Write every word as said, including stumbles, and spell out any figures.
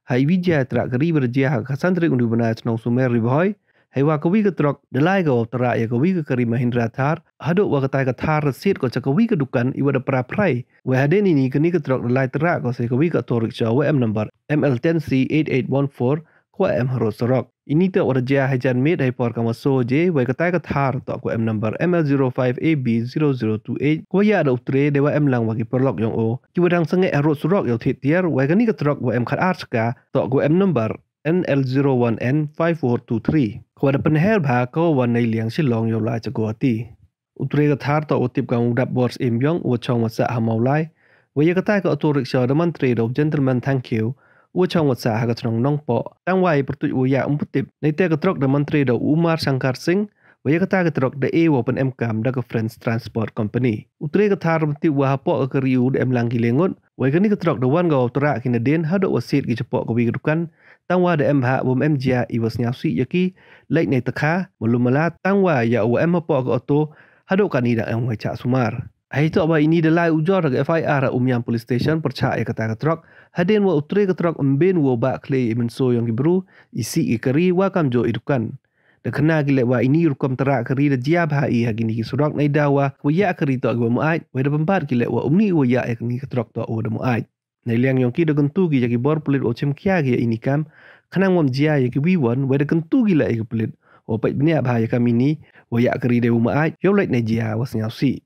ha iwi jia trak kari wa da jia ha ka san tarik u ni u bnai chnong Sumer Ri Bhoi, heiwa kawi ka trok da lai ko wow trak ya kawi ka kari Mahindra Thar, hadooh wa katai ka Thar da siat ko cha kawi ka dukan iwa da pra phrai. Wei hadien ini kani ka trok da lai trak ko sa kawi ka auto rickshaw wa em number M L ten C eight eight one four, kawa em harud surok. Ini toh wa da jia hei janmiet hei por kam wa soo baje, wei katai ka Thar toh kawa em number M L zero five A B zero zero two eight, kawa yah da u tre deiwa em lang wa ki paralok yong o kiwa dang sangeh harud surok yow thied tiar, wei kani ka trok wa em khatar chaka toh kawa em number N L zero one N five four two three, kawa da pynher bha ko wa neiliang Shillong yow lai cha Guwahati. U tre ka Thar toh wa tip kam u Dapbor Syiem Biong, uwa chong wa sah ha Mawlai. Wei ya katai ka auto rickshaw da man tre da u Gentleman Thangkhiew, uwa chong wa sah ha ka chnong Nongpoh. Tangwa ya pyrtuit wa yah um pu tip, neitæ ka trok da man tre da u Umar Shankar Singh. Wei ya katai ka trok da e wow pynemkam da ka French Transport Company. U tre ka Thar wa tip wa hapoh ka kari u da em lang ki le ngut. Wei kani ka trok da wan ko wow trak ki nadien hadooh wa siat ki chapoh kawi ka dukan. Tangwa da em bha wym em jia iwa sñiawsih ya ki, lait nei takha malum mala, tangwa ya uwa em hapoh ka auto hadooh kani dang em wei chah sumar. Heitoh wa ini da lai ujor ha ka F I R ha Umiam Police Station pyrchah ya katai ka trok, hadien wa u tre ka trok ym bien wow bah khlei i mynsoo yong ki bru, i sih ki kari wa kamjooh i dukan. Da khana ki leh wa ini i rukom trak kari da jia bha i ha kini ki surok, neidaw wa kawa yah kari toh kiwa muaid, wei da pynbat ki leh wa ymni uwa yah ya kani ka trok toh uwa da muaid. Neiliang yong ki da kyntu ki ya ki bor pulit wow chimkhia ki ya ini i kam, khnang wym jia ya kiwi won, wei da kyntu ki leh ya ki pulit wow pait bniah bha ya kam ini, wa yah kari deiwa muaid yow lait nei jia wa sñiawsih.